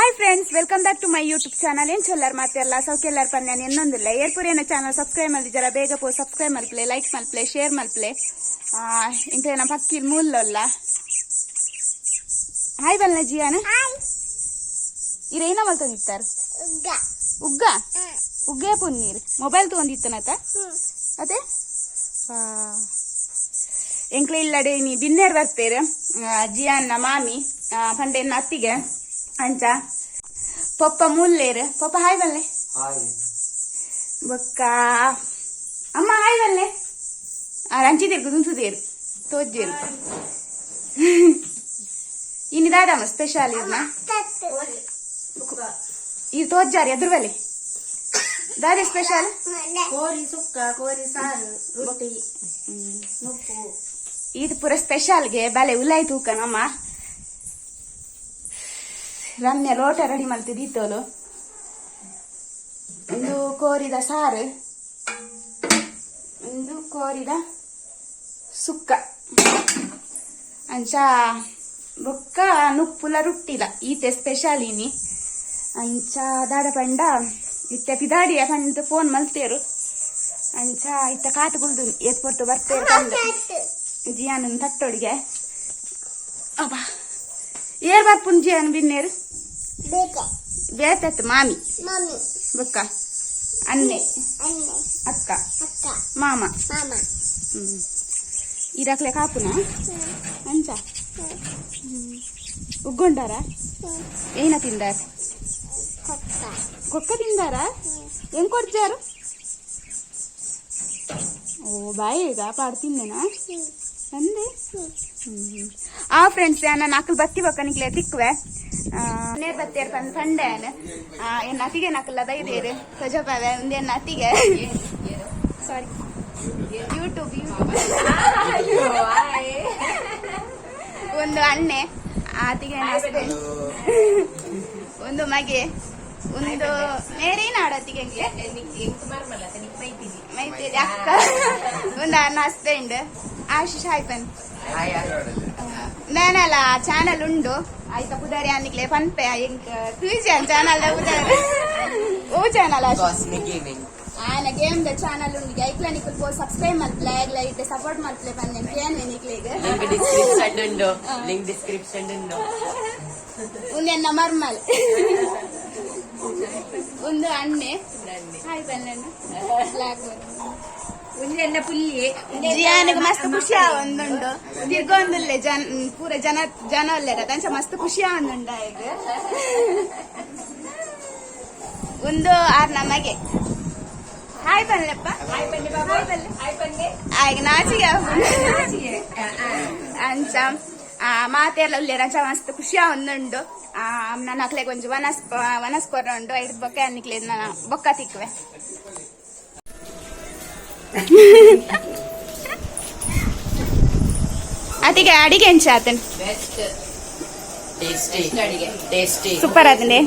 Hi friends, welcome back to my YouTube channel. ಏನ್ ಚೊಲ್ಲಾರ್ ಮಾತೆಲ್ಲ ಸೌಖ್ಯಲ್ಲಾರ್ ಪನ್ಯಾನ್ ಎನ್ನೊಂದಿಲ್ಲ ಏರ್ಪುರಿಯನ channel subscribe ಮಲ್ದಿಜರ ಬೇಗ ಪೋ ಸಬ್ಸ್ಕ್ರೈಬ್ ಮಲ್ಪ್ಲೆ, ಲೈಕ್ ಮಲ್ಪ್ಲೆ, ಶೇರ್ ಮಲ್ಪ್ಲೆ. ಇಂತ ಪಕ್ಕಿಲ್ ಮೂಲಲ್ಲ. ಹಾಯ್ ಬಲ್ನ ಜಿಯಾನ. ಇರೇನ ಮಲ್ತೊಂದಿತ್ತಾರೆ? ಉಗ್ಗ ಉಗ್ಗೆ ಪುನ್ನೀರ್ ಮೊಬೈಲ್ ತಗೊಂಡಿತ್ತನತ ಅದೇ ಎಂಕ್ಲೆ ಇಲ್ಲಡೆ ನೀ ಬಿನ್ನೇರ್ ಬರ್ತೇರು. ಜಿಯಾನ್ನ ಮಾಮಿ ಪಂಡೆ ಎನ್ನ ಅತ್ತಿಗೆ. ಅಂಚ ಪೊಪ್ಪ ಮೂಲ್ಲೇರು. ಪೊಪ್ಪ ಹಾಯ್ ಬಲ್ಲೆ. ಹಾಯ್. ಬೊಕ್ಕ ಅಮ್ಮ ಹಾಯ್ ಬಲ್ಲೆ. ರಂಚಿದೇರು ಕುದುಂಸುದೇರು ತೋಜ್ಜೇರು. ಇನ್ನು ದಾದಮ್ಮ ಸ್ಪೆಷಲ್ ಇರ್ನ ಇದು ತೋಜ್ಜಾರಿ ಅದ್ರ ಬಲೆ ದಾದೆ ಸ್ಪೆಷಲ್. ಕೋರಿ ಸುಕ್ಕ, ಕೋರಿ ಸಾರು, ರೊಟ್ಟಿ, ನುಪ್ಪು. ಇದು ಪೂರ ಸ್ಪೆಷಲ್ಗೆ ಬಲೆ ಉಲಾಯ್ ತೂಕ. ನಮ್ಮ ರಮ್ಯ ಲೋಟ ರೆಡಿ ಮಲ್ತಿದ್ದೀತೋಲು. ಒಂದು ಕೋರಿದ ಸಾರು, ಒಂದು ಕೋರಿದ ಸುಕ್ಕ, ಅಂಚ ಬೊಕ್ಕ ನುಪ್ಪುಲ ರುಟ್ಟಿಲ. ಈತೆ ಸ್ಪೆಷಲ್ ಇನಿ. ಅಂಚ ದಾದ ಪಂಡ ಇತ್ತೆ ಪಿದಾಡಿಯ ಪಂಡ ಫೋನ್ ಮಲ್ತೇರು. ಅಂಚ ಇತ್ತ ಕಾತು ಕುಲ್ದು ಏತ್ ಪೊರ್ತು ಬರ್ತೇರು ಪಂಡ ಜಿಯಾನನ್ ತಟ್ಟೊಡಿಗೆ. ಅಬ್ಬಾ, ಏರ್ ಬರ್ಪುನ್ ಜಿಯಾನ್ ಬಿನ್ನೇರು ಬೇತತ್ ಮಾಮಿ ಬೊಕ್ಕ ಅನ್ನೆ ಅಕ್ಕ ಮಾಮ. ಇರಕ್ಲೆ ಕಾಪುನ ಅಂಚ ಉಗ್ಗೊಂಡಾರ. ಏನ ತಿಂದಾರ? ಕೊಕ್ಕ ತಿಂದಾರ? ಹೆಂಗ್ ಕೊಡ್ಜಾರು? ಓ ಬಾಯಿ ಈಗ ಪಾಡ್ ತಿಂದೆನಾ ಅಂದೆ. ಆ ಫ್ರೆಂಡ್ಸ್, ನಾನು ಅಕ್ಕಲು ಬತ್ತಿ ಬೊಕ್ಕ ನಿಕ್ಲೆ ತಿಕ್ಕುವೆ. ನೇರ್ ಬತ್ತೇರ್ ಪಂದ್ ಪಂಡೆ. ಎನ್ನ ಅತಿಗೆ ನಕಲ್ಲ ಬೈದೇರು ಸಜಪಾವೆ. ಒಂದೇನು ಅತಿಗೆ, ಸಾರಿ, ಯೂಟ್ಯೂಬ್ ಯೂಟ್ಯೂಬ್. ಒಂದು ಅಣ್ಣೆ ಆತಿಗೆ ಹಸ್ಬೆಂಡ್, ಒಂದು ಮಗೆ, ಒಂದು ಮೇರಿ ನಾಡತ್ತಿಗೆ ಮೈತೇರಿ ಅಕ್ಕ, ಒಂದು ಅಣ್ಣ ಹಸ್ಬೆಂಡ್ ಆಶೀಶ್ ಹಾಯ್ಪನ್. ಹಾಯ್. ನಾನಲ್ಲ ಚಾನಲ್ ಉಂಡು ಆಯ್ತಾ ಪುದಾರಿ ಅನ್ನಿಕ್ಲೆ ಪನ್ಪೆ. ಎಂಕ್ ತೂಜೆ ಚಾನಲ್ ಪುದಾರಿ ಓ ಚಾನಲ್? Cosmic gaming. ಆಯನ ಗೇಮ್ the channel ಉಂಡು. ಐಕ್ಲ ನಿಕುಲ್ ಪೋ ಸಬ್ಸ್ಕ್ರೈಬ್ ಮಲ್ಪ್ಲೆ, ಐಗ್ಲ ಇತ್ತೆ ಸಪೋರ್ಟ್ ಮಲ್ಪ್ಲೆ ಪಂದೆ ಕೇನ್ ನಿಕ್ಲೆಗ್. ಲಿಂಕ್ ಡಿಸ್ಕ್ರಿಪ್ಷನ್ ಉಂಡು, ಲಿಂಕ್ ಡಿಸ್ಕ್ರಿಪ್ಷನ್ ಉಂಡು. ಉಂದೆನ್ನ ಮರ್ಮಲ್, ಒಂದು ಅಣ್ಣೆ. ಹಾಯ್ ಬನ್ನಣ್ಣ. ಬ್ಲಾಕ್. ಒಂದೆನ್ನ ಪುಲ್ಲಿ. ಜಿಯಾನಿಗೆ ಮಸ್ತ್ ಖುಷಿ ಆವೊಂದುಂಡು. ತಿರ್ಗೊಂದುಲ್ಲೆ ಜನ ಪೂರ ಜನ ಜನ ಉಲ್ಲೆರ ಅಂಚ ಮಸ್ತ್ ಖುಷಿ ಆವೊಂದುಂಡು ಆಯ್ಗ್. ಒಂದು ಆರ್ ನಮಗೆ ಹಾಯ್ ಬನ್ಲೆಪ್ಪ. ಹಾಯ್ ಬಲ್ಲೆ. ಆಯ್ಗ ನಾಚಿಗೆ ಆಪುಂಡು. ಅಂಚ ಮಾತೆಲ್ಲ ಉಲ್ಲೆರ್. ಅಂಚ ಮಸ್ತ್ ಖುಷಿ ಆವೊಂದುಂಡು. ನನ್ನ ಅಕ್ಲೆಗ್ ಒಂಜಿ ವನಸ್ ವನಸ್ ಕೊರಂಡು. ಐದು ಬೊಕ್ಕ ಅನ್ನಿಕ್ಲೆ ನನ್ನ ಬೊಕ್ಕ ತಿಕ್ಕುವೆ. ಅತಿಗೆ ಅಡಿಗೆ ಎಂಚ ಆತನ್? Best, tasty tasty. ಸೂಪರ್ ಆತಂಡೆ.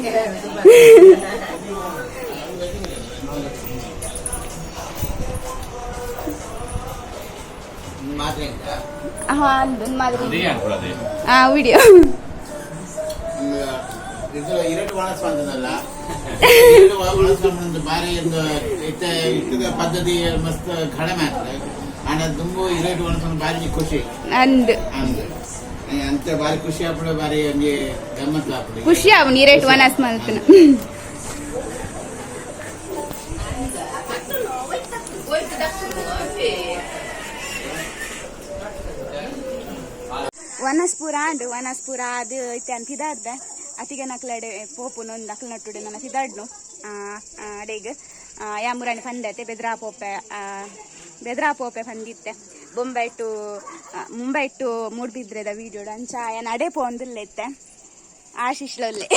ಹಾ ಮಾದರಿ. ಹಾ ವಿಡಿಯೋ. ಇದು ಇರಡು ಒಣಸ್ ಬಂದದಲ್ಲ, ಇರಡು ಒಣಸ್ ಬಂದ ಬಾರಿ ಒಂದು ಇತ್ತ ಇತ್ತದ ಪದ್ಧತಿ ಮಸ್ತ್ ಕಡಿಮೆ ಆಗ್ತದೆ. ಆಂಡ ದುಂಬು ಇರಡು ಒಣಸ್ ಬಾರಿ ಖುಷಿ. ಅಂದ್. ಅಂದ್ ಅಂತ ಬಾರಿ ಖುಷಿ ಆಪುಂಡು, ಬಾರಿ ಒಂಜಿ ಗಮ್ಮತ್ ಆಪುಂಡು. ಖುಷಿ ಆವು ನೀರೇಟ್ ವನಸ್ ಮಲ್ತನ. ವನಸ್ ಪೂರ ಆಂಡ್. ವನಸ್ ಪೂರ ಅದು ಇತ್ತೆ ಅಂತ ಇದಾಡ್ದೆ. ಅತಿಗೆ ನಕ್ಲಡೆ ಪೋಪುನು ಒಂದು ಅಕ್ಲ ನಟ್ಟುಡೆ ನನ್ನ ಸಿದಾಡ್ನು ಅಡೆಗ್ ಯಾಮುರಾಣಿ ಪಂದತೆ ಬೆದ್ರಾ ಪೋಪೆ ಬೆದ್ರಾ ಪೋಪೆ ಪಂದಿತ್ತೆ. ಬೊಂಬೈ ಟು ಮುಂಬೈ ಟು ಮೂಡ್ಬಿದ್ರೆದ ವೀಡಿಯೋಡು. ಅಂಚ ಏನ್ ಅಡೆ ಪೋಂದುಲ್ಲೆತ್ತೆ. ಆಶಿಷ್ಲೊಲ್ಲೆ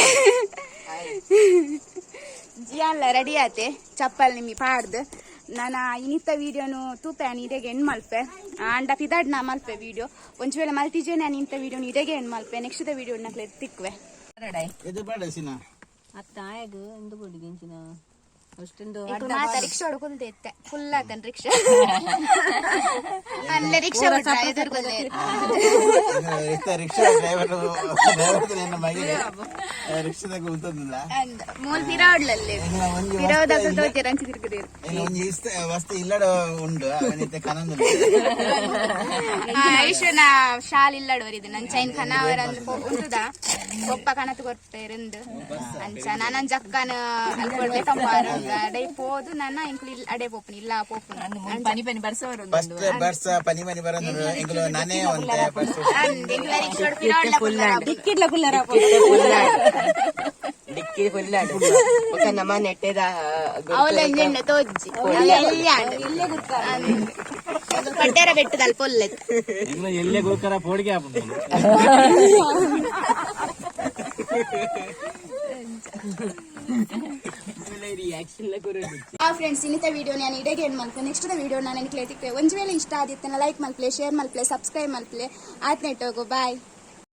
ಜಿಯಾನ್ಲ ರೆಡಿ ಆತೆ ಚಪ್ಪಲ್ ನಿಮ್ಮಿ ಪಾಡ್ದು. ನಾನು ಇನ್ನಿತ್ತ ವೀಡಿಯೋನು ತೂಪೆ ಇಡೆಗೆ ಎಂಡ್ ಮಲ್ಪೆ. ಅಂಡ ಪಿದಾಡ್ ನಾ ಮಲ್ಪೆ ವೀಡಿಯೋ. ಒಂಚು ವೇಳೆ ಮಲ್ತಿಜೆ ನಾನು ಇಂಥ ವೀಡಿಯೋನು ಇಡೆಗೆ ಎಂಡ್ ಮಲ್ಪೆ. ನೆಕ್ಸ್ಟ್ ವೀಡಿಯೋ ನಕ್ಲೆ ತಿಕ್ವೆ. ಇದು ಬೇಡ ಸಿನ. ಅತ್ತಾಯಗ್ ಇಂದು ಕೊಡಿ ಗೆಂಚಿನ. ಅಷ್ಟೊಂದು ಇಕ್ಕು ಮಾತ ರಿಕ್ಷಾ ಹೊಡ್ಕೊಲ್ದೆ ಇತ್ತೆ ಫುಲ್ ಆತನ್ ರಿಕ್ಷಾ ಅಲ್ಲೇ ರಿಕ್ಷಾ ಬಿಟ್ರ ಎದುರುಗೊಲ್ಲೆ. ರಿಕ್ಷಾ ಡ್ರೈವರ್ ಡ್ರೈವರ್ ನನ್ನ ಮಗನೇ ರಿಕ್ಷಾದಾಗ ಉಂತದಿಲ್ಲ. ಅಂದ್ ಮೂಲ್ ಪಿರಾಡ್ಲಲ್ಲಿ ಒಂಜಿ ಪಿರಾವದಾಗ ತೋಜೆರ್ ಅಂಚಿ ತಿರ್ಗುದೇರು. ಒಂಜಿ ಇಸ್ತ ವಸ್ತು ಇಲ್ಲಡ ಉಂಡು ಅವನಿತ್ತೆ ಕನಂದು. ಐಶುನ ಶಾಲ್ ಇಲ್ಲಡೋರಿದು ನನ್ ಚೈನ್ ಖನಾವರ ಉಂಟುದ ಒಪ್ಪ ಕಣತ್ ಕೊರ್ಪೇರಿಂದು ಅಂಚ ನಾನನ್ ಜಕ್ಕನ ಅಲ್ಪ ತಂಪಾರ ಅಡೆ ಪೋದು ನನ್ನ ಇಂಕ್ಲು ಇಲ್ಲ ಅಡೆ ಪೋಪುನಿ ಇಲ್ಲ ಪೋಪುನಿ. ಪನಿ ಪನಿ ಬರ್ಸವರು. ಬಸ್ ಬರ್ಸ ಪನಿ ಮನಿ ಬರಂದು ಎಂಗುಲು ನಾನೇ ಒಂತೆ ಬಸ್. ಅಂದ್ ಎಂಕ್ಲ ರಿಕ್ಷಾಡ್ ಪಿರಾಡ್ಲ ಕುಲ್ಲರ. ಟಿಕ್ಕಿಡ್ಲ ಕುಲ್ಲರ. ಡಿಕ್ಕಿ ಫುಲ್ ಆಂಡ್ ಬೊಕ ನಮ್ಮ ನೆಟ್ಟೆದ. ಅವಲ ಎಂಜೆಂಡ ತೋಜ್ಜಿ ಇಲ್ಲೇ ಪಟ್ಟೆರ ಬೆಟ್ಟದ ಅಲ್ಪ ಒಲ್ಲೆತ್. ಎಲ್ಲೇ ಗೋಕರ ಪೋಡಿಗೆ ಆಪುಂಡು. ರಿಯಾಕ್ಷನ್ ಕೊರೊಂದು. ಆ ಫ್ರೆಂಡ್ಸ್, ಇನ್ನಿತ ವಿಡಿಯೋ ನಾನು ಇಡಗೆ ಏನು ಮಲ್ಪೆ. ನೆಕ್ಸ್ಟ್ ವಿಡಿಯೋ ನಾನು ನಿಕ್ಲೆ ತಿಕ್ಕೆ. ಒಂಜಿ ವೇಳೆ ಇಷ್ಟ ಆದಿತ್ತನ ಲೈಕ್ ಮಲ್ಪಲೆ, ಶೇರ್ ಮಲ್ಪಲೆ, ಸಬ್ಸ್ಕ್ರೈಬ್ ಮಲ್ಪಲೆ. ಆತ್ ನೆಟ್ಟೋಗು, ಬಾಯ್.